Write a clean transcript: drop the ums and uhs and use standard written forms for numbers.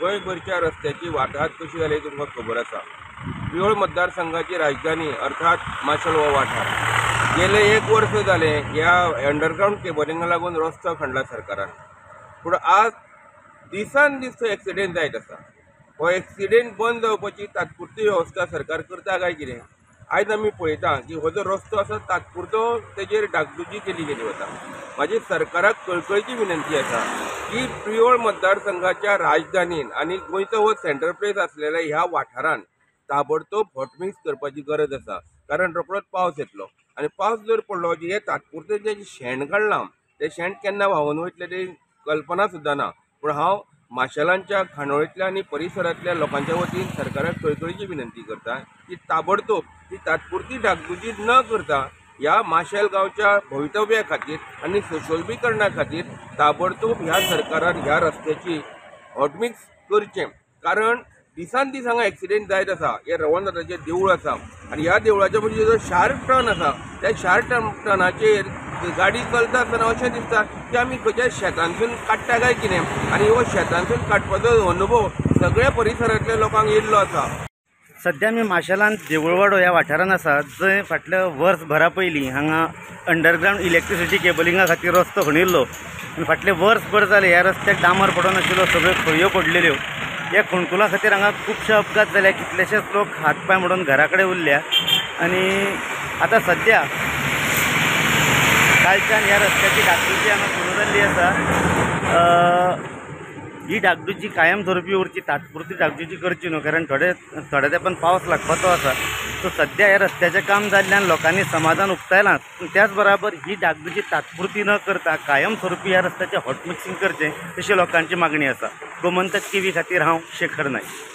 गोंयभरच्या रस्त्याची वाताहात कशी जाली तुमकां खबर आसा. प्रियोळ मतदारसंघाची राजधानी अर्थात माशेल हो वाठार गेले एक वर्स जालें ह्या अंडरग्रावंड केबलिंगा लागून रस्तो खणला सरकारान. पूण आज दिसान दीस तो एक्सिडेंट जायत आसा. हो एक्सिडेंट बंद जावपाची तात्पुरती वेवस्था सरकार करता काय कितें? आयज आमी पळयता की हो जो रस्तो आसा तात्पुरतो तेजेर डागडुजी केली गेली वता. म्हाजी सरकाराक कळकळीची विनंती आसा की प्रियोळ मतदारसंघाच्या राजधानीन आनी गोंयचो हो सेंटर प्लेस आसलेल्या ह्या वाठारान ताबडतोब हॉटमिक्स करपाची गरज आसा. कारण रोखडोच पावस येतलो आनी पावस जर पडलो जे तात्पुरतें जें शेण काडलां तें शेण केन्ना व्हांवून वयतलें तें कल्पना सुद्दां ना. पूण हांव माशेलांच्या खांडोळेंतल्या आनी परिसरांतल्या लोकांच्या वतीन सरकाराक कळकळीची विनंती करता की ताबडतोब ही तात्पुरती डागडुजी न करता ह्या माशेल गांवच्या भवितव्या खातीर आनी सुशोभीकरणा खातीर ताबडतोब ह्या सरकारान ह्या रस्त्याची हॉटमिक्स करचें. कारण दिसान दीस हांगा एक्सिडेंट जायत आसा. हें रवळनाथाचें देवूळ आसा आनी ह्या देवळाच्या पयलीं जो शार्प टर्न आसा त्या शार्प टर्नाचेर गाडी चलता आसतना अशें दिसता की आमी खंयच्या शेतांतसून काडटा काय कितें, आनी हो शेतांतसून काडपाचो अनुभव सगळ्या परिसरांतल्या लोकांक येयल्लो आसा. सध्या आमी माशेलांत देवूळवाडो ह्या वाठारांत आसा, जंय फाटल्या वर्सभरा पयलीं हांगा अंडरग्रावंड इलेक्ट्रिसिटी केबलिंगा खातीर रस्तो खणिल्लो आनी फाटलें वर्सभर जालें ह्या रस्त्याक डांबर पडून आशिल्लो, सगळ्यो खळयो पडलेल्यो. ह्या खणकुलां खातीर हांगा खुबशे अपघात जाले, कितलेशेच लोक हात पांय मोडून घरा कडेन उरल्या. आनी आतां सद्या कालच्यान ह्या रस्त्याची डागडुजी हांगा सुरू जाल्ली आसा. ही डागडुजी कायम स्वरुपी उरची, तात्पुरती डागडुजी करची न्हू, कारण थोड्या तेंपान पावस लागपाचो आसा. सो सद्या ह्या रस्त्याचें काम जाल्ल्यान लोकांनी समाधान उक्तायलां, पूण त्याच बराबर ही डागडुजी तात्पुरती न करता कायम स्वरुपी ह्या रस्त्याचें हॉटमिक्सिंग करचें अशी लोकांची मागणी आसा. गोमंतक टीव्ही खातीर हांव शेखर नायक.